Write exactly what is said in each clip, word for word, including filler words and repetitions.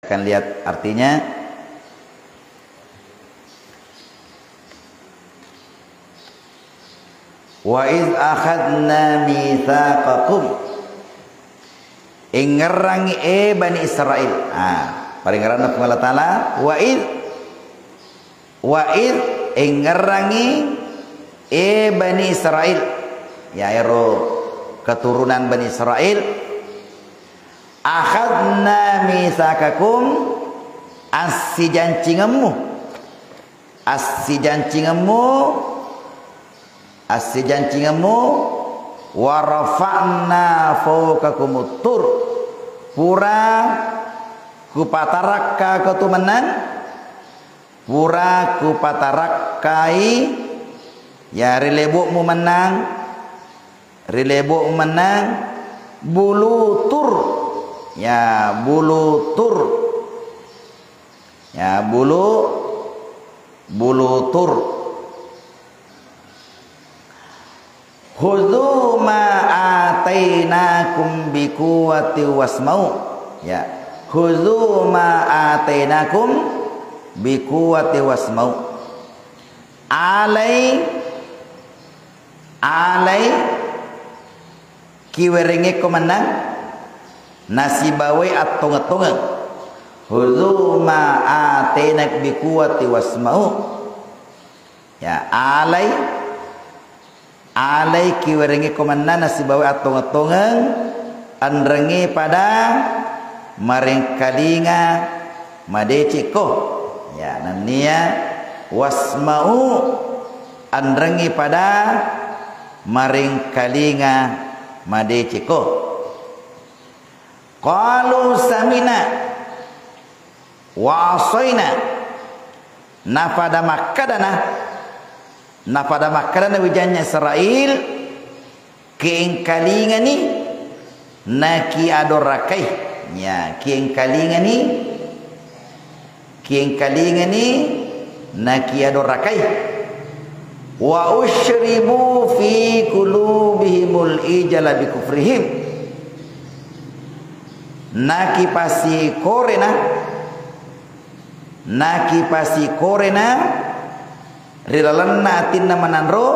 Akan lihat artinya. Wa iz akhadna mitsaqakum. Engngerangngi, e Bani Israil. Ah, parengngeranna Puang Allah Ta'ala, wa iz, wa iz, engngerangngi, e Bani Israil. Ya, ero keturunan Bani Israil. Akhadna mitsaqakum, assijancingemmu. Assijancingemmu, assijancingemmu, wa rafa'na fawqakumut tur. Pura kupatarakka ko tu mennang, pura kupatarakkai, ya, ri lebo'mu mennang, ri lebo'mu mennang, bulu tur. Ya, bulu tur. Ya, bulu, bulu tur. Khudzu ma atainakum biquwwatin wasma'u. Ya. Khudzu ma atainakum biquwwatin wasma'u. Alai, alai, kiwerengekko mennang, nasibawai attongeng-tongeng. Khudzu ma atainakum biquwwatin wasma'u. Ya, alai, alai kiwerengekko mennang nasibawai attongeng-tongeng, enrengngi pada marengkalinga madecekko. Ya, nennia wasma'u, enrengngi pada marengkalinga madecekko. Qalu sami'na wa asaina. Napada makkedana, napada makkedana wijanya Israil, kiengkalingani nakiadorakai. Ya, kiengkalingani, kiengkalingani nakiadorakai. Wa usyribu fi qulubihimul ijla bikufrihim. Nakipasikorena, nakipasikorena ri lalenna atinna mananro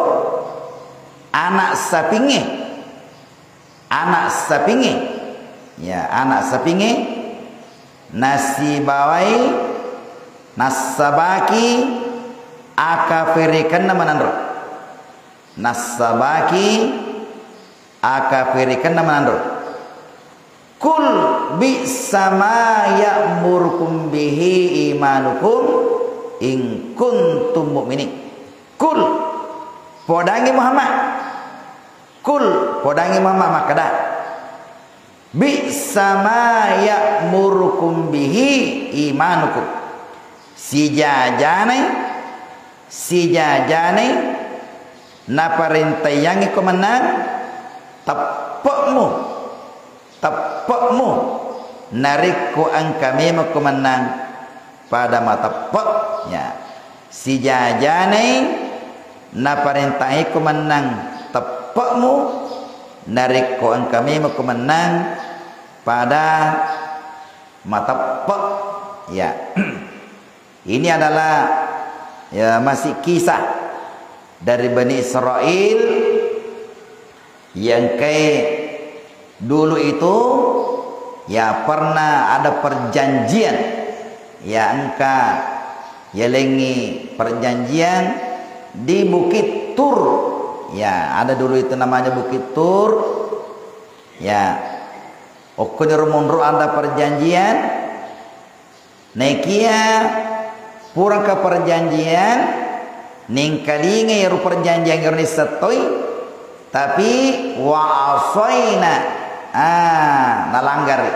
anak sapingnge, anak sapingnge, ya, anak sapingnge, nasibawai, nassabaki akaferikenna mananro, nassabaki akaferikenna mananro. Qul bi'sa ma ya'murukum bihi imanukum in kuntum mu'minin. Qul, podangngi Muhammad. Qul, podangngi Muhammad makkeda, bi'sa ma ya'murukum bihi imanukum. Sijajanai, sijajanai naparentaiyangngi ko mennang teppe'mu, teppe'mu, narekko engka memeng ko mennang pada mateppe'. Ya. Sijajanai naparentaiyangngi ko mennang teppe'mu, narekko engka memeng ko mennang pada mateppe'. Ya. Ini adalah, ya, masih kisah dari Bani Israel yang kayak dulu itu, ya, pernah ada perjanjian, ya, engka yalengngi perjanjian di Bukit Tur. Ya, ada dulu itu namanya Bukit Tur. Ya, okkoniro monro ada perjanjian, Naikia puraka perjanjian, nengkalinga iyaro perjanjian iyaro nissettoi, tapi wa asaina, ah, nalanggari.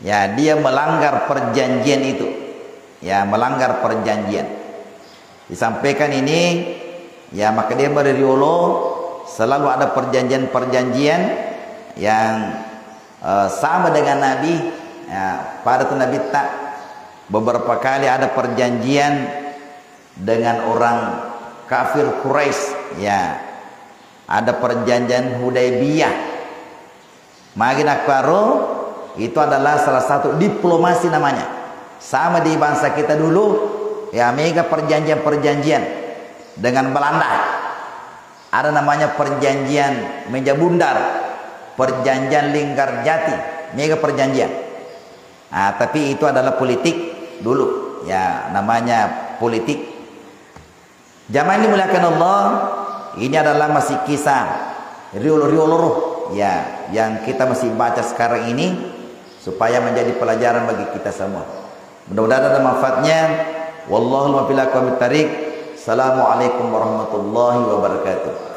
Ya, dia melanggar perjanjian itu. Ya, melanggar perjanjian. Disampaikan ini, ya, makkedai ri riolo selalu ada perjanjian-perjanjian yang, eh, sama dengan Nabi, ya, pada tu Nabitta beberapa kali ada perjanjian dengan orang kafir Quraisy, ya. Ada perjanjian Hudaybiyah. Magi nakkaro, Itu adalah salah satu diplomasi namanya. Sama di bangsa kita dulu, ya, mega perjanjian-perjanjian dengan Belanda. Ada namanya perjanjian Meja Bundar, perjanjian Linggarjati, mega perjanjian. Ah, tapi itu adalah politik dulu, ya, namanya politik. Jamaah yang dimuliakan Allah, ini adalah masih kisah riolo-riolo roh, ya, yang kita masih baca sekarang ini, supaya menjadi pelajaran bagi kita semua. Mudah-mudahan ada manfaatnya. Wallahul muwaffiq ila aqwamit thariq. Assalamualaikum warahmatullahi wabarakatuh.